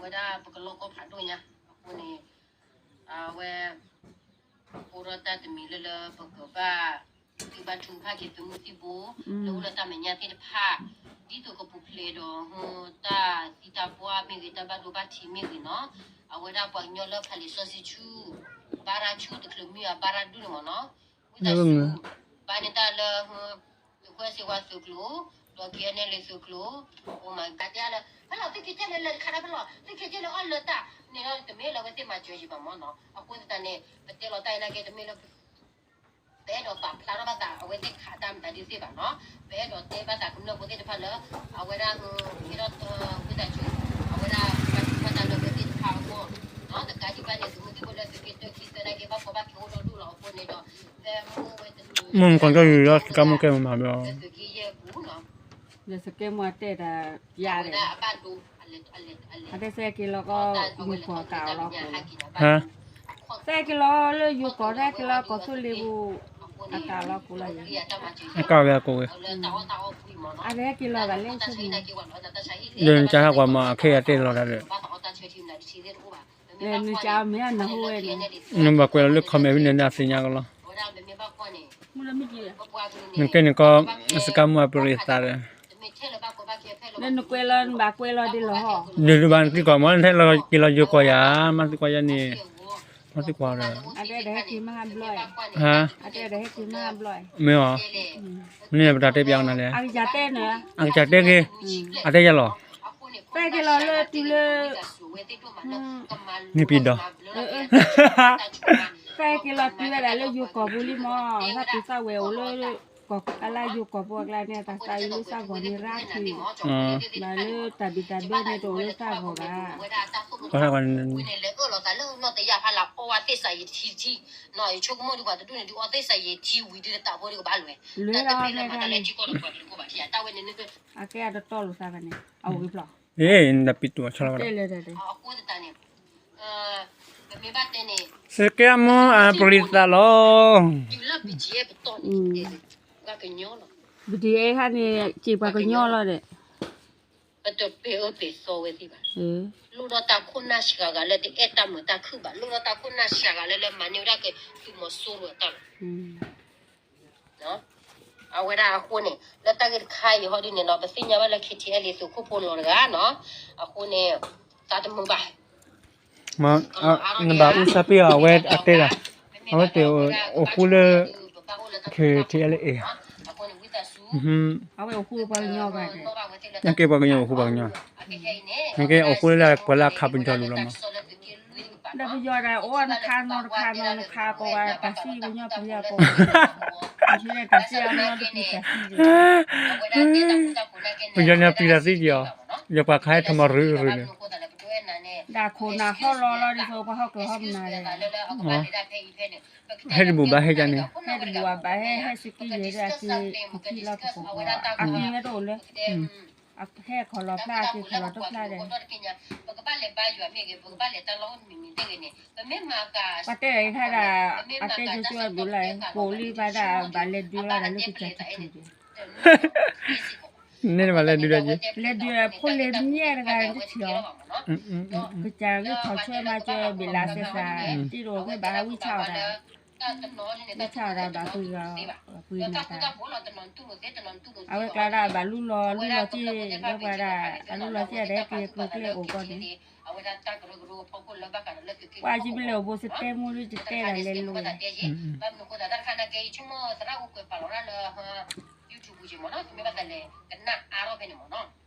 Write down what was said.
ဝဲဒၣ်ပကလီၢ်ကီၢ်ဖးဒိၣ်ညါ အဃိန့ၣ် အဝဲ အိၣ်ဒီးတၢ်တမံၤလၢလၢပကဘၣ် သုဘၣ်ထုကဖၣ်က့ၤသုးမုၢ်သံၣ်ဘိ လၢအိၣ်လၢတၢ်မဲာ်ညါသ့ၣ်တဖၣ် ဒ်သိးကပူၤဖျဲးဒီး တၢ်သံတၢ်ပှၢ်မ့ၢ်ဂ့ၤ တၢ်ဘၣ်ဒိဘၣ်ထံးမ့ၢ်ဂ့ၤနီၤ အဝဲဒၣ်ပှၤကညီလၢဖးလံာ်စီဆှံဆူၣ် ဘါရါဆူၣ်တချုးမုၢ်အဘါရါဒူၣ်န့ၣ်မ့ၢ်နီၤ ဝံသးစူၤ ဘါန့ၢ်တၢ်လၢ သုးခွဲးစ့ဝါသုးကျိၤ ဒီး က့အဲၣ်အလ်အ့ သုးကျိၤ အိၣ်မး ကါတဲလၢ ဟဲလီၤ သုက့ၤကဲလၢလၢခါတၢ်ဖဲလီၤ သုက့ၤကဲလၢအီၣ်လၢတၢ်န့ၣ်ဒီး တမ့ၢ်လၢအဝဲသ့ၣ်မၤစၢၤယံၤဘၣ်မ့ၢ်နီၤ အဃိသတးန့ၣ် ပတဲလီၤတၢ်အံၤနာ်က့ တမ့ၢ်လၢ ပအဲၣ်ဒိးပာ်ဖျါထီၣ်ဘၣ်သး အဝဲသ့ၣ်ခးတၢ်မတၤဒုးသ့ၣ်ဘၣ်နီၤ ပအဲၣ်ဒိးတဲဘၣ်သးကမျၢၢ်ဖိသ့ၣ်တဖၣ်လၢ အဝဲဒၣ် ဟဲထီၣ် ဝံသးစူၤ အဝဲဒၣ် ဘၣ်ထုကဖၣ်တၢ်လၢအဝဲသ့ၣ်တဖၣ်အဂီၢ် တကးဒံးဘၣ်န့ၣ် သုးမုၢ်သံၣ်ဘိလၢသုးက့တၢခံသၢနာ်က့ ဘၣ်ကီဘၣ်ခဲအိၣ်ဒီဒူၣ်လီၤအဃိန့ၣ်ဒီး ဖဲမိၢ်ဝဲတနံၤ မုၢ်မုၢ်ကီၢ်ကၢ်ယူၤဒီး စကါမုၢ်ကဲမုၢ်မၤဘျီ လၢသုးက့ယဲၢ်ပူၤနီၤ လၢစကဲမုၢ်အတဲတၢ်ယါဒီး အတဲစဲက့ၤလီၤကီၢ် ယိၤကီၢ်ကးအီၤလီၤကိးလီၤ ဟါ စဲက့ၤလီၤလၢယိၤကီၢ် စဲက့ၤလီၤကီၢ်သူလ့ၤပူၤ အကးလီၤကိးလီၤယဲ အကးဝဲအကိးဝဲ အတဲက့ၤလီၤဘၣ်လၢဆိကမိၣ် ဒီးနကဟးကွၢ်မး အခဲအံၤအတဲလီၤတၢ်ဒီး နကမ့ၢ်အနၢ်ဟူဝဲန့ၣ် နဘၣ်ကွဲးလီၤလၢ comment ဖဲန့ၣ် နသ့ၣ်ညါကလီၤ နကဲန့ၣ်ကီၢ် စကါမုၢ်အပရံးသးဒီး လၢနကွဲးလီၤ နဘၣ်ကွဲးလီၤဒ်လီၤဟီၣ် ဒုးဒုးဘၣ်နသံကွၢ်မ့ၢ် နထဲလီၤက့ၤလီၤယိၤကီၢ်ယၤ မ့ၢ်သံကွၢ်ယၤန့ၣ် မ့ၢ်သံကွၢ်ဒီး ဟါ အတဲဒီးဟဲက့ၤမ့ၢ်ဟါဘျီၣ် အတဲဒီးဟဲက့ၤမ့ၢ်ဟါဘျီၣ် မ့ၢ်အီၤ မ့ၢ်ပတၢ်တဲပျးနၤလဲၣ် အကစၢ်တဲန့ၣ် အကစၢ်တဲက့ၤ အတဲယၤလီၤ စဲက့ၤလီၤလၢတုၤလၢ နံၣ်ပံၤဒီး စဲက့ၤလီၤတုၤဝဲဒၣ်လၢယိၤကီၢ်ပူၤလံမး သးပူၤသးဝဲၢ်အိၣ်လၢ ကီၢ်အလါယိၤကီၢ်ပူၤအကျါန့ၣ် တၢ်သးအံၤလၢသးဂီၤန့ၣ်ရါထံး ဘၣ်လၢတၢ်ဘံၣ်တၢ်ဘၢန့ၣ်တအိၣ်လၢသးဂီၤဘၣ် အကဲအတတီလိာ်သးဘၣ်န့ၣ် အဝဲဖျီ စကဲမုၢ်အပရံးသးလီၤ ဘံဒံးအဲၣ်ဟါန့ၣ် စံးပှၤကညီလီၤဒီး ပတပ့ၤအၢပ့ၤသီဝဲသ့ၣ်ဘၣ်. လိၣ်ဒီးတၢ်ခိၣ်နၢ်စှၤဂၤလၢတအဲၣ်တၢ်မုာ်တၢ်ခုၣ်ဘၣ်, လိၣ်ဒီးတၢ်ခိၣ်နၢ်စှၤဂၤလၢလၢမၤန့ၢ်ဝဲဒၣ်ကသုးမီၤစိရိၤအတၢ်လီၤ. အဝဲဒၣ်အဃိန့ၣ် လၢတၢ်ဂ့ၢ်တခါအံၤဟီဒ်န့ၣ်နီၤ ပသ့ၣ်ညါဘၣ်လၢ KTLA သုးခိၣ်ဖိလီၤတဂၤနီၤ, အဃိန့ၣ် သးတမုာ်ဘၣ် နဘၣ်အူစၢ်ပ့ၢ်အီၤ အဝဲအတဲဒၣ် အဝဲသ့ၣ်အိၣ်ဃူလၢ KTLA အံၤ အဝဲအိၣ်ဃူပှၤကညီဘၣ်, နကဲပှၤကညီအိၣ်ဃူပှၤကညီ, နကဲအိၣ်ဃူလၢပှၤလၢအခးပယီၤလူၤလီၤမး, ဒီးပယီၤဒၣ်အိၣ်နခးနီတခးနီ နခးကိးဂၤတၢ်စံၣ်ပညီပယီၤကိးဂၤ, တၢ်စံၣ်အမ့ၢ်တပျံၤတၢ်စံၣ်ဒီး ပယီၤန့ၣ်ပျံၤတၢ်စံၣ်က့ၤအီၤ, ယပှၤခါဟဲထီၣ်မၤရုရုန့ၣ် ဒၣ်ခိၣ်နၢ်ဟီၣ်လီၤလီၤဒ်သိးပှၤဟီၣ်ကၢၤဟီၣ်မနၤဒီး ဟဲတဘူၣ်ဘၣ်ဟဲကန့ၣ်, ဟဲတဘူၣ်ဘၣ်ဟဲ ဟဲစကံယဲၢ်ဒီးအက့ၤ ကံလီၤကပီၤပှၤ အက့ၤဝဲတအိၣ်လၢ ဟဲခီၣ်လီၤဖျါက့ၤခီၣ်လီၤတဖျါဒီး ပှၤတဲဒၣ်အံၤခါဒၣ် အတဲကၠိကၠိအဒိးလၢ ကိးလံဘၣ်ဒၣ်ဘၣ်လဲၤဒုးလီၤဒၣ်လၢကစၢ်ထူၣ်ထူၣ်ဒီး န့ၣ်ဘၣ်လဲၤဒုးဒီး လဲၤဒုးဖိလ့ၤမ့ၢ်တဂၤတထံၣ်အီၤ, ကစၢ်ဂ့ၢ်ခီၣ်ဆွဲမၤစၢၤဘ့ၣ်လးစဲးစး တ့တအိၣ်ဂ့ၢ်ဘၣ်ဟးဝံဆါအီၤဒၣ်, ဝံဆါအီၤဒၣ်ဘၣ်ပှ့ၤဂၤ, ပှ့ၤမၤတၢ်, အဝဲကျါဒၣ်ဘၣ်လူလီၤ လူလီၤစ့ၢ် လၢပှၤဒၣ် အလူလီၤစ့ၢ်အဒဲက့ၤကျိၤကျဲအိၣ်ကီၢ်န့ၣ်, ပှၤယဘျဲၣ်အိၣ်ဘိစတဲမူလၢယတဲဒၣ်လဲၤလိၤဝဲ, ဘၣ်မနုၤဃိသတးတၢ်တခါနာ်က့ ယဆိကမိၣ်သရၣ်အိၣ်ကွဲးပာ်လီၤဒၣ်လၢ YouTube ပူၤက့ၤမ့ၢ်နီၤ သုမ့ၢ်ဘၣ်သးလဲၤကနၣ်အါထီၣ်ဖဲန့ၣ်မ့ၢ်နီၤ